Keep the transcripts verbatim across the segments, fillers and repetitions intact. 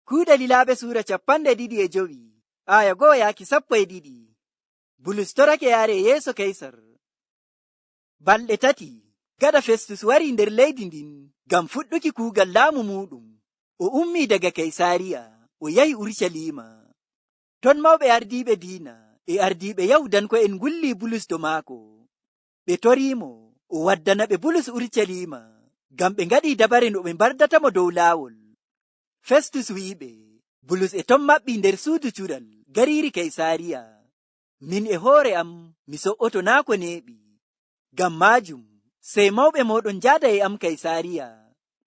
Kuuɗe Lilaaɓe suura cappanɗe ɗiɗi e jowi, aaya go'o yaaki sappo e ɗiɗi. Bulus torake yaare yeeso Kaysar. Balɗe tati, gaɗa Festus wari nder leydi ndin ngam fuɗɗuki kuugal laamu muuɗum, o ummii daga Kaysaariya, o yahi Urucaliima. Ton mawɓe ardiiɓe diina e ardiiɓe Yahuudanko'en ngulli Bulus to maako. Ɓe toriimo o waddana ɓe Bulus Urucaliima, ngam ɓe ngaɗi dabare no ɓe mbardata mo dow laawol. Festus wi'i ɓe, Bulus e ton maɓɓii nder suudu cural gariiri Kaysaariya. Min e hoore am mi so'oto naa ko neeɓi. Ngam maajum, sey mawɓe mooɗon njaada e am Kaysaariya,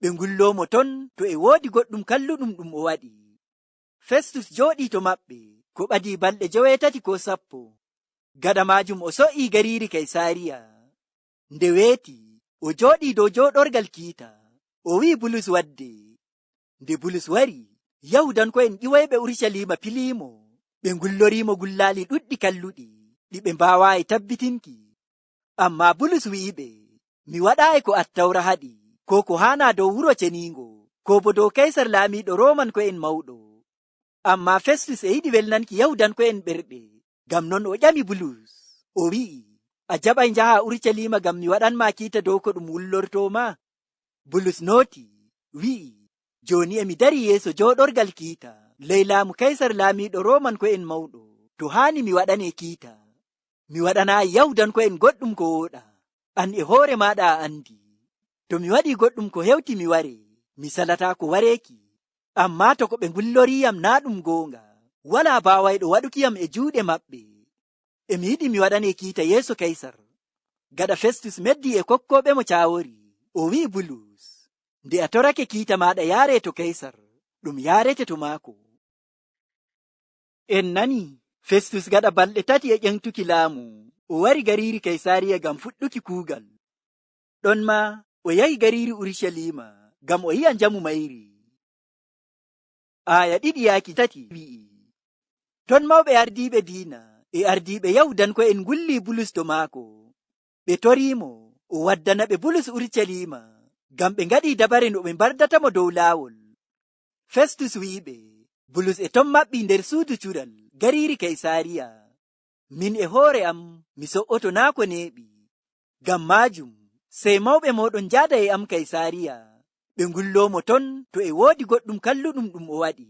ɓe ngulloo mo ton to e woodi goɗɗum kalluɗum ɗum o waɗi. Festus jooɗii to maɓɓe ko ɓadii balɗe joweetati koo sappo. Gaɗa maajum o so'ii gariiri Kaysaariya. Nde weeti, o jooɗii dow jooɗorgal kiita, o wi'i Bulus waddee. Nde Bulus wari, Yahuudanko'en ƴiwoyɓe Urucaliima pilii mo, ɓe ngullorii mo gullaali ɗuɗɗi kalluɗi, ɗi ɓe mbaawaayi tabbitinki. Ammaa Bulus wi'iɓe, Mi waɗaayi ko Attawra haɗi, koo ko haanaa dow Wuro Ceniingo, koo boo dow Kaysar laamiiɗo Roomanko'en mawɗo. Ammaa Festus e yiɗi welnanki Yahuudanko'en ɓerɗe, ngam non o ƴami Bulus, o wi'i, A jaɓay njahaa Urucaliima ngam mi waɗan ma kiita dow ko ɗum wullortoo ma? Bulus nootii, wi'i, Jooni e mi darii yeeso jooɗorgal kiita, ley laamu Kaysar laamiiɗo Roomanko'en mawɗo, to haani mi waɗane kiita. Mi waɗanaayi Yahuudanko'en goɗɗum ko wooɗaa. An e hoore maaɗa a anndi. To mi waɗii goɗɗum ko hewti mi waree, mi salataa ko wareeki. Ammaa to ko ɓe ngullorii yam naa ɗum goonga, walaa baawayɗo waɗuki yam e juuɗe maɓɓe. E mi yiɗi mi waɗane kiita yeeso Kaysar. Gaɗa Festus meddii e kokkooɓe mo caawori, o wi'i Bulus, Nde a torake kiita maaɗa yaaree to Kaysar, ɗum yaarete to maako. En nani, Festus gaɗa balɗe tati e ƴeŋtuki laamu, o wari gariiri Kaysaariya ngam fuɗɗuki kuugal. Ɗon maa, o yahi gariiri Urucaliima ngam o yi'a njamu mayri. Aaya ɗiɗi yaaki tati wi'i, Ton mawɓe ardiiɓe diina e ardiiɓe Yahuudanko'en ngulli Bulus to maako. Ɓe toriimo o waddana ɓe Bulus Urucaliima, ngam ɓe ngaɗi dabare no ɓe mbardata mo dow laawol. Festus wi'iɓe, Bulus e ton maɓɓii nder suudu cural gariiri Kaysaariya. Min e hoore am mi so'oto naa ko neeɓi. Ngam maajum, sey mawɓe mooɗon njaada e am Kaysaariya, ɓe ngulloo mo ton to e woodi goɗɗum kalluɗum ɗum o waɗi.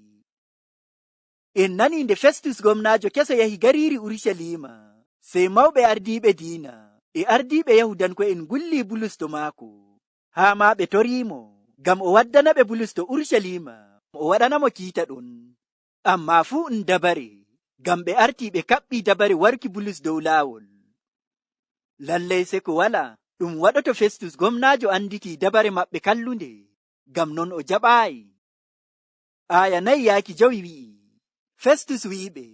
En nanii nde Festus gomnaajo keso yahi gariiri Urucaliima, sey mawɓe ardiiɓe diina e ardiiɓe Yahuudanko'en ngulli Bulus to maako, haa maa ɓe toriimo ngam o waddana ɓe Bulus to Urucaliima, o waɗana mo kiita ɗon. Ammaa fuu ɗum dabare, ngam ɓe artii ɓe kaɓɓii dabare warki Bulus dow laawol. Lallay seko walaa ɗum waɗoto Festus gomnaajo annditii dabare maɓɓe kallunde, ngam non o jaɓaayi. Aaya nayi yaaki jowi wi'i, Festus wi'iɓe,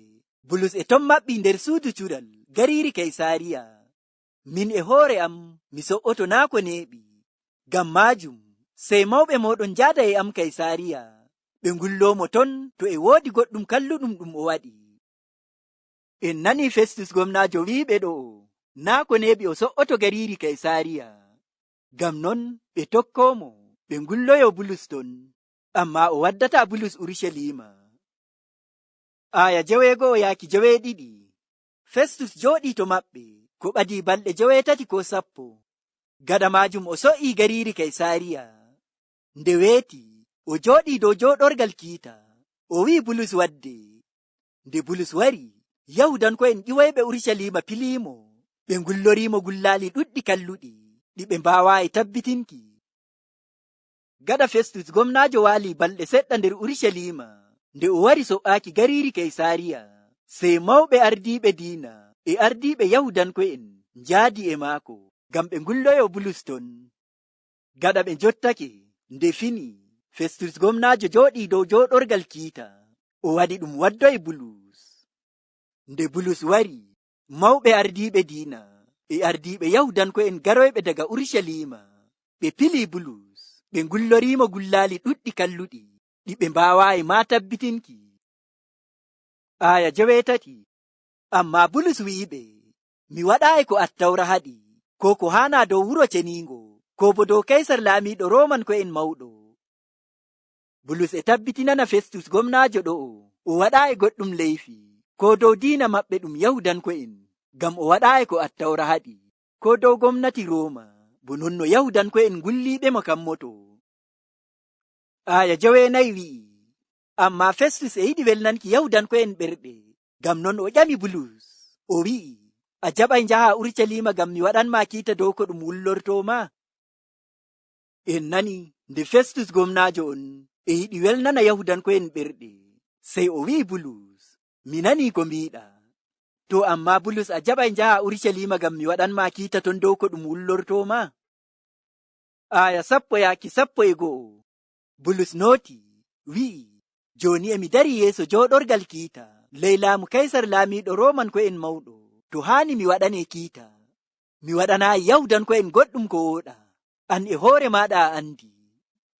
Bulus e ton maɓɓii nder suudu cural gariiri Kaysaariya. Min e hoore am mi so'oto naa ko neeɓi. Ngam maajum, sey mawɓe mooɗon njaada e am Kaysaariya, ɓe ngulloo mo ton to e woodi goɗɗum kalluɗum ɗum o waɗi. En nanii Festus gomnaajo wi'iɓe ɗo'o, naa ko neeɓi o so'oto gariiri Kaysaariya. Ngam non ɓe tokkoo mo, ɓe ngulloyoo Bulus ton. Ammaa o waddataa Bulus Urucaliima. Aaya joweego'o yaaki joweeɗiɗi. Festus jooɗii to maɓɓe ko ɓadii balɗe joweetati koo sappo. Gaɗa maajum o so'ii gariiri Kaysaariya. Nde weeti, o jooɗii dow jooɗorgal kiita, o wi'i Bulus waddee. Nde Bulus wari, Yahuudanko'en ƴiwoyɓe Urucaliima pilii mo, ɓe ngullorii mo gullaali ɗuɗɗi kalluɗi, ɗi ɓe mbaawaayi tabbitinki. Gaɗa Festus gomnaajo waali balɗe seɗɗa nder Urucaliima, nde o wari so'aaki gariiri Kaysaariya, sey mawɓe ardiiɓe diina e ardiiɓe Yahuudanko'en njaadi e maako, ngam ɓe ngulloyoo Bulus ton. Gaɗa ɓe njottake, nde fini, Festus gomnaajo jooɗii dow jooɗorgal kiita, o waɗi ɗum waddoyi Bulus. Nde Bulus wari, mawɓe ardiiɓe diina e ardiiɓe Yahuudanko'en garoyɓe daga Urucaliima, ɓe pilii Bulus, ɓe ngullorii mo gullaali ɗuɗɗi kalluɗi, ɗi ɓe mbaawaayi maa tabbitinki. Aaya joweetati. Ammaa Bulus wi'iɓe, Mi waɗaayi ko Attawra haɗi, koo ko haanaa dow Wuro Ceniingo, koo boo dow Kaysar laamiiɗo Roomanko'en mawɗo. Bulus e tabbitinana Festus gomnaajo ɗo'o, o waɗaayi goɗɗum leyfi, koo dow diina maɓɓe ɗum Yahuudanko'en, ngam o waɗaayi ko Attawra haɗi, koo dow gomnati Rooma, bo non no Yahuudanko'en ngulliiɓe mo kammoto. Aaya joweenayi wi'i, ammaa Festus e yiɗi welnanki Yahuudanko'en ɓerɗe, ngam non o ƴami Bulus, o wi'i, a jaɓay njahaa Urucaliima ngam mi waɗan ma kiita dow ko ɗum wullortoo ma? En nani nde Festus gomnaajo on e yiɗi welnana Yahuudanko'en ɓerɗe, sey o wi'i Bulus, mi nanii ko mbiiɗa. To ammaa Bulus a jaɓay njahaa Urucaliima ngam mi waɗan ma kiita ton dow ko ɗum wullortoo ma? Aaya sappo yaaki sappo e go'o. Bulus nooti, wi'i, jooni e mi darii yeeso jooɗorgal kiita, ley laamu Kaysar laamiiɗo Roomanko'en mawɗo, to haani mi waɗane kiita. Mi waɗanaayi Yahuudanko'en goɗɗum ko wooɗaa, an e hoore maaɗa a anndi.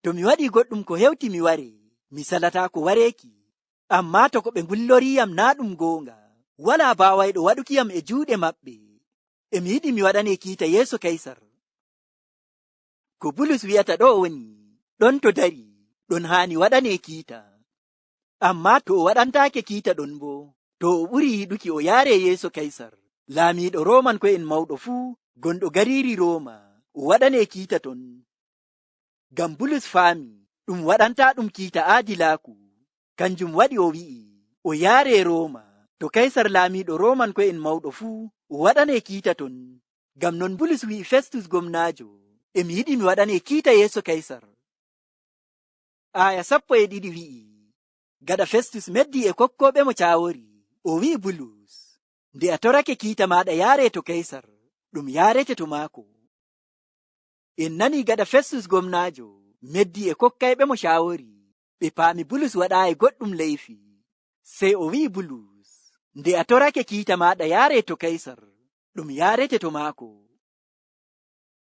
To mi waɗii goɗɗum ko hewti mi waree, mi salataako wareeki. Ammaa to ko ɓe ngullorii yam naa ɗum goonga, walaa baawayɗo waɗuki yam e juuɗe maɓɓe. E mi yiɗi mi waɗane kiita yeeso Kaysar. Ko Bulus wi'ata ɗo'o woni, ɗon to darii, ɗon haani waɗane kiita. Ammaa to o waɗantaake kiita ɗon boo, to o ɓurii yiɗuki o yaaree yeeso Kaysar, laamiiɗo Roomanko'en mawɗo fuu, gonɗo gariiri Rooma, o waɗane kiita ton. Ngam Bulus faami, ɗum waɗantaa ɗum kiita aadilaaku. Kanjum waɗi o wi'i, o yaaree Rooma, to Kaysar laamiiɗo Roomanko'en mawɗo fuu, o waɗane kiita ton. Ngam non Bulus wi'i Festus gomnaajo, e mi yiɗi mi waɗane kiita yeeso Kaysar. Aaya sappo e ɗiɗi wi'i, gaɗa Festus meddii e kokkooɓe mo caawori, o wi'i Bulus, nde a torake kiita maaɗa yaaree to Kaysar, ɗum yaarete to maako. En nanii gaɗa Festus gomnaajo meddii e kokkayɓe mo caawori, ɓe paami Bulus waɗaayi goɗɗum leyfi. Sey o wi'i Bulus, nde a torake kiita maaɗa yaaree to Kaysar, ɗum yaarete to maako.